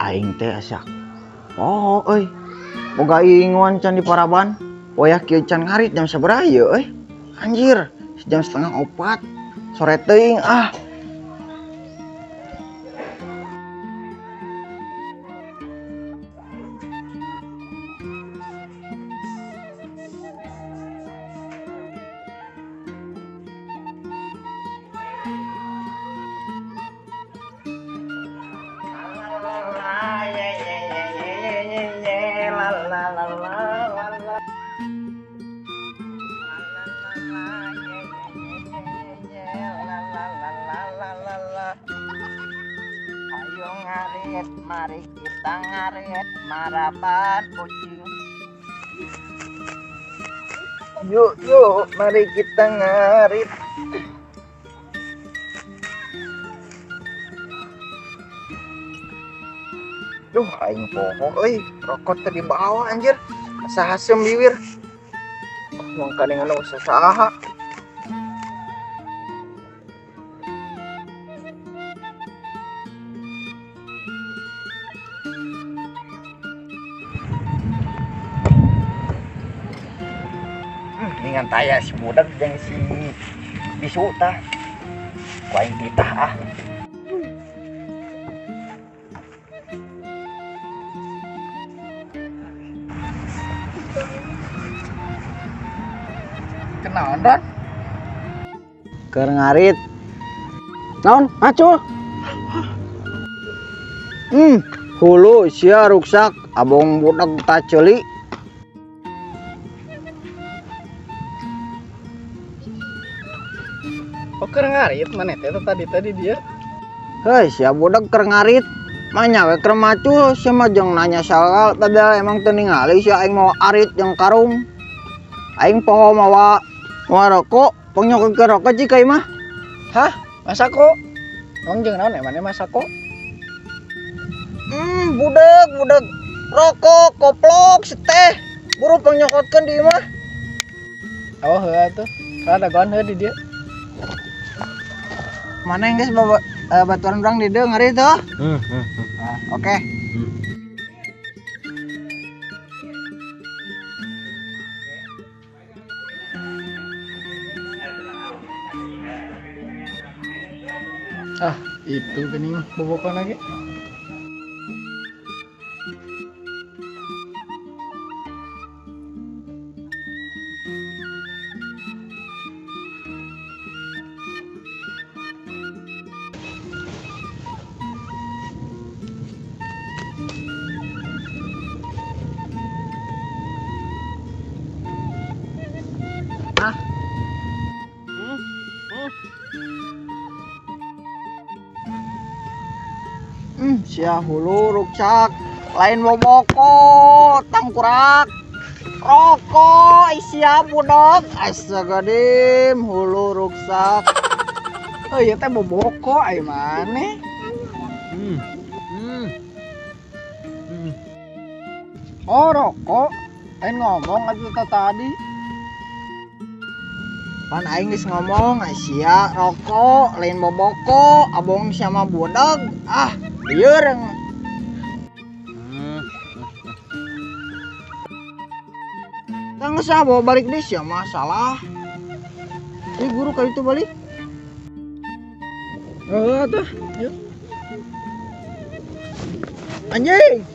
Aing teh asa. Oh euy. Boga inguan can di paraban. Wayah kieu can ngarit jam sabaraha ieu euy? Anjir, jam 3:30. Sore teuing ah. Ayo ngarit, mari kita ngarit maraban kucing. Yuk yuk, mari kita ngarit. Duh, aing poho euy, rokok teh dibawa anjir. Asa haseum biwir. Mangka dengan usaha. Ningan taya si budak jeung si bisu tah. Ku aing titah ah. Kenaon, Ron? Keur ngarit. Naon, macul? Hulu sia ruksak, abong budak ta ceuli. Oh, keur ngarit maneh teh tadi dia. Heuh, sia budak keur ngarit. Manya we keur macul, sia mah jeung nanya sagal tadi emang teu ningali sia aing mawa arit jeung karung. Aing poho mawa rokok, pangnyokot ke rokok jika imah. Hah? Masako? Emang jeung naon emangnya masako? Budeg, budeg. Rokok, koplok, seteh. Buru pangnyokotkeun di imah. Oh, heuh atuh. Kada dagoan heuh di dieu. Mana yang geus bawa baturan urang di dieu ngarit tuh? Nah, oke. Ah, itu geuning bobokan lagi. Ah. Sia hulu ruksak, lain boboko, tangkurak, rokok, sia budak, astagfirullahaladzim, hulu ruksak. Oh iya teh boboko, ai maneh. Oh rokok, lain ngomong atuh tadi. Pan aing geus ngomong, sia rokok, lain boboko, abong sama budak, ah. Lieur. Tang geus bawa balik deui sia masalah. Ih guru kali itu balik. Heeh tuh, yuk. Anjing.